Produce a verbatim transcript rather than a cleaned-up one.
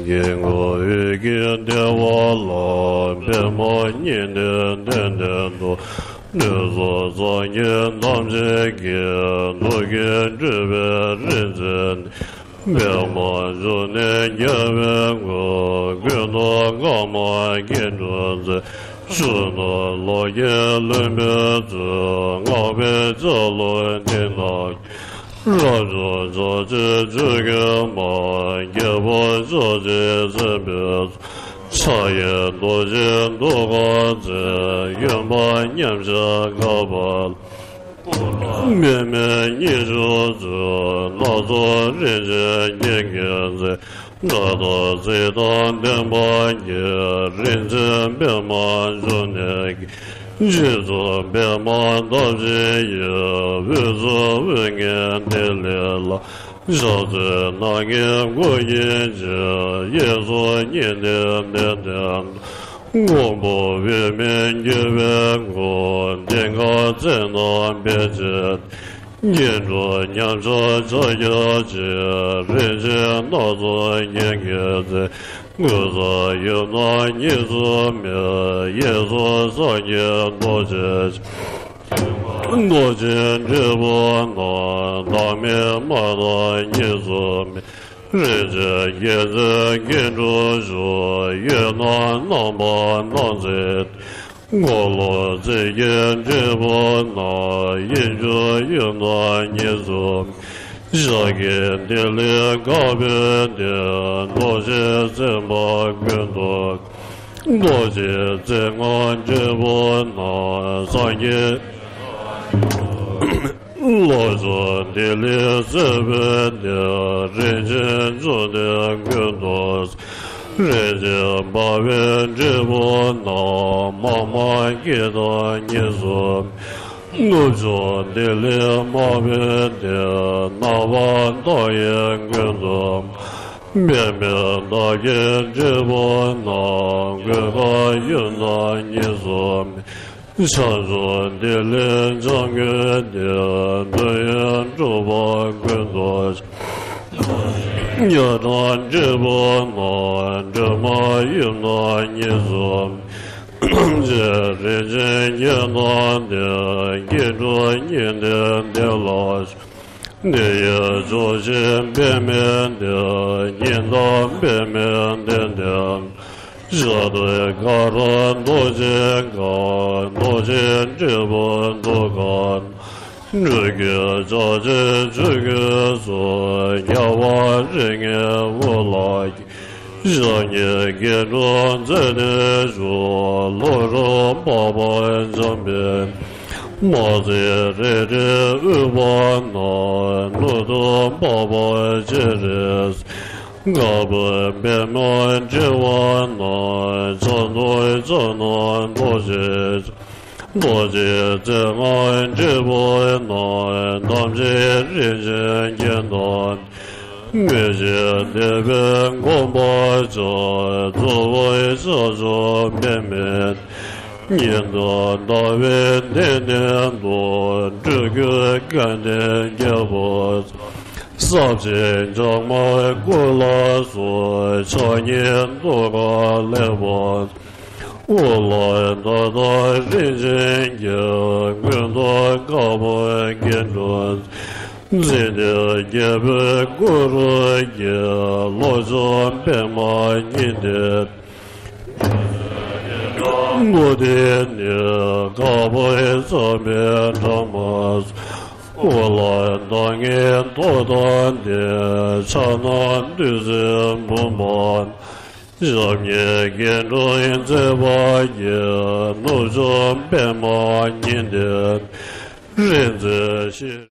སྐྱེ་འགོ་འོད་ཀྱི་བདེ་བ་ལ། པདྨ་ཉི་ཟླའི་གདན་སྟེང་དུ། འདོད་སོགས་སངས་རྒྱས་ཐམས་ཅད་ཀྱིས། ཐུགས་བསྐྱེད་སྤྲུལ་པའི་རིག་འཛིན། པདྨ་འབྱུང་གནས་རྒྱལ་བའི་མགོན། ཀུན་ཏུ་དགའ་མ་སྐྱེ་འགྲོ་མཛད། གཞོན་ནུ་ལོ་བརྒྱད་ལོན་པའི་ཚུལ། སྔགས་པའི་ལྕགས་ལུགས་འདི་ནང་། རབ་བྱུང་ཕྱག་རྒྱའི་ཆུ་རྒྱུན་མ། རྒྱལ་པོ་ཕྱོགས་བཅུའི་སྲིད་པའི་མཚོ། ཕྱག་གཡས་རྡོ་རྗེ་ཐུགས་ཀར་མཛད། གཡོན་པ་མཉམ་གཞག་གར་པ། པདྨའི་སྙིང་ཆུང་མཛོད། སྣ་ཚོགས་རིན་ཆེན་རྒྱན་གྱིས་མཛེས། སྒྲ་དང་ཚིག་དང་ལྡན་པ་ཉིད། རིག་འཛིན་པདྨ་འབྱུང་གནས་ཀྱི། རྗེ་བཙུན་པདྨ་དམ་ཚིག་ཡིན། འོད་སྲུང་དབུ་རྒྱན་ཏི་ལི་ལ། ཕྱག་འཚལ་སྣ་ལྔའི་སྐུ་བརྙེས་ཤིང་། གཡས་སུ་ཉི་ཟླའི་གདན་སྟེང་དུ། མགོན་པོ་འོད་མའི་རྒྱལ་བའི་མགོན། གདེངས་ཀར་ཚེ་རྣམས་སྦས་བྱེད། སྐྱེ་འགྲོ་མཉམ་གཞག་ཕྱག་རྒྱ་ཆེ། རིན་ཆེན་སྣ་ཚོགས་རྒྱན་གྱིས་མཛེས། ཀུན་བཟང་ཡུམ་རྣམས་གཉིས་སུ་མེད། གཡས་སུ་སངས་རྒྱས་རྡོ་རྗེ། རྡོ་རྗེ་དྲིལ་བུ་རྣམས། བདག་མེད་མ་དང་གཉིས་སུ་མེད། རིན་ཆེན་རྒྱལ་མཚན་སྐྱེ་འགྲོ་ཞུགས། གཡོན་ན་ནམ་མཁའ་སྣང་མཛད། འཁོར་ལོ་རྩིབས་བརྒྱད་དྲིལ་བུ་རྣམས། དབྱིངས་ཕྱུག་ཡུམ་རྣམས་གཉིས་སུ་མེད། ཞབས་ཀྱི་ཏི་ལི་དཀར་པོའི་སྟེང་། རྡོ་རྗེ་སེམས་དཔའ་ཀུན་ཏུ། རྡོ་རྗེ་རྩེ་ལྔ་དྲིལ་བུ་རྣམས། སངས་རྒྱས། ལོ་ཆུང་ཏི་ལི་སྲིད་པའི་སྟེང་། རིན་ཆེན་འབྱུང་གནས་ཀུན་ཏུ། རིན་ཆེན་འབར་བའི་དྲིལ་བུ་རྣམས། མཱ་མ་ཀི་ཏ་གཉིས་སུ། ནུབ་ཕྱོགས་ཏི་ལི་དམར་པོའི་སྟེང་། ནམ་མཁའ་མཐའ་ཡས་ཀུན་ཏུ། པདྨའི་འདབ་བརྒྱད་དྲིལ་བུ་རྣམས། གོས་དཀར་ཡུམ་རྣམས་གཉིས་སུ་མེད། བྱང་ཕྱོགས་ཏི་ལི་ལྗང་གུའི་སྟེང་། འདོད་ཡོན་གྲུབ་པ་ཀུན་ཏུ། ཉ་རྣམས་དྲིལ་བུ་རྣམས། སྒྲོལ་མ་ཡུམ་རྣམས་གཉིས་སུ་མེད། ཐམས་ཅད་རིན་ཆེན་རྒྱན་རྣམས་ལྡན། སྐྱེ་འགྲོ་ཉི་ཟླའི་གདན་ལ། འདི་ཡི་ཕྱོགས་བཞི་པདྨའི་གདན། ཉི་ཟླ་པདྨའི་གདན་སྟེང་། ཞབས་ཏོག་ཀ་ར་རྡོ་རྗེ་གང་། རྡོ་རྗེ་དྲིལ་བུ་ཐུགས་ཀར། སྤྲུལ་སྐུ་ཕྱག་རྒྱའི་ཆུ་རྒྱུན་སོགས། རྒྱལ་བ་རིགས་ལྔའི་དབུ་ལ། ཞབས་གཉིས་སྐྱེ་འགྲོ་མཛད་དེ་བཞུགས། ལྷོ་རུ་འཕགས་པ་འཇམ་དཔལ། དམར་སེར་རལ་གྲིས་དབུས་པ་རྣམས། ནུབ་ཏུ་འཕགས་པ་སྤྱན་རས་གཟིགས། དཀར་པོའི་པདྨ་དྲིལ་བུ་རྣམས། ཕྱོགས་དུས་ཕྱག་རྣམས་རྡོ་རྗེ། རྡོ་རྗེ་རྩེ་ལྔ་དྲིལ་བུ་རྣམས། ཐམས་ཅད་རིན་ཆེན་རྒྱན་དང་། མི་ཕྱེད་དད་པས་བསྒོམ་པར་བྱ། གཙོ་བོ་ཤར་ཕྱོགས་པདྨའི། ཉི་ཟླ་ཟླ་བའི་གདན་སྟེང་དུ། སྤྲུལ་སྐུ་སྐལ་ལྡན་རྒྱལ་པོ། ཟབ་ཅིང་འཇམ་དམར་སྐུ་ལ་སོགས། ཕྱག་གཉིས་ཐུགས་ཀར་ལེགས་པར། དབུ་ལ་ད་ལྟ་རིན་ཆེན་གྱིས། ཀུན་ཏུ་དཀར་པོ་སྐྱེ་འགྲོ། འཛིན་དེ་རྒྱལ་པོའི་སྐུ་རུ་གྱུར། ལྷོ་ཕྱོགས་པདྨ་ཉི་ཟླའི། མུ་ཏིག་ནི། དཀར་པོས་བརྩམས་པའི་འཕྲང་མ། དབུ་ལ་ཟླ་ལྔའི་ཐོག་བཏགས་ཏེ། ཕྱག་ན་བདུད་རྩིའི་བུམ་པ། ཞབས་གཉིས་སྐྱེ་འགྲོའི་མཛད་པ་ཡིས། ནུབ་ཕྱོགས་པདྨ་ཉི་ཟླའི། རིག་འཛིན་ཤེས།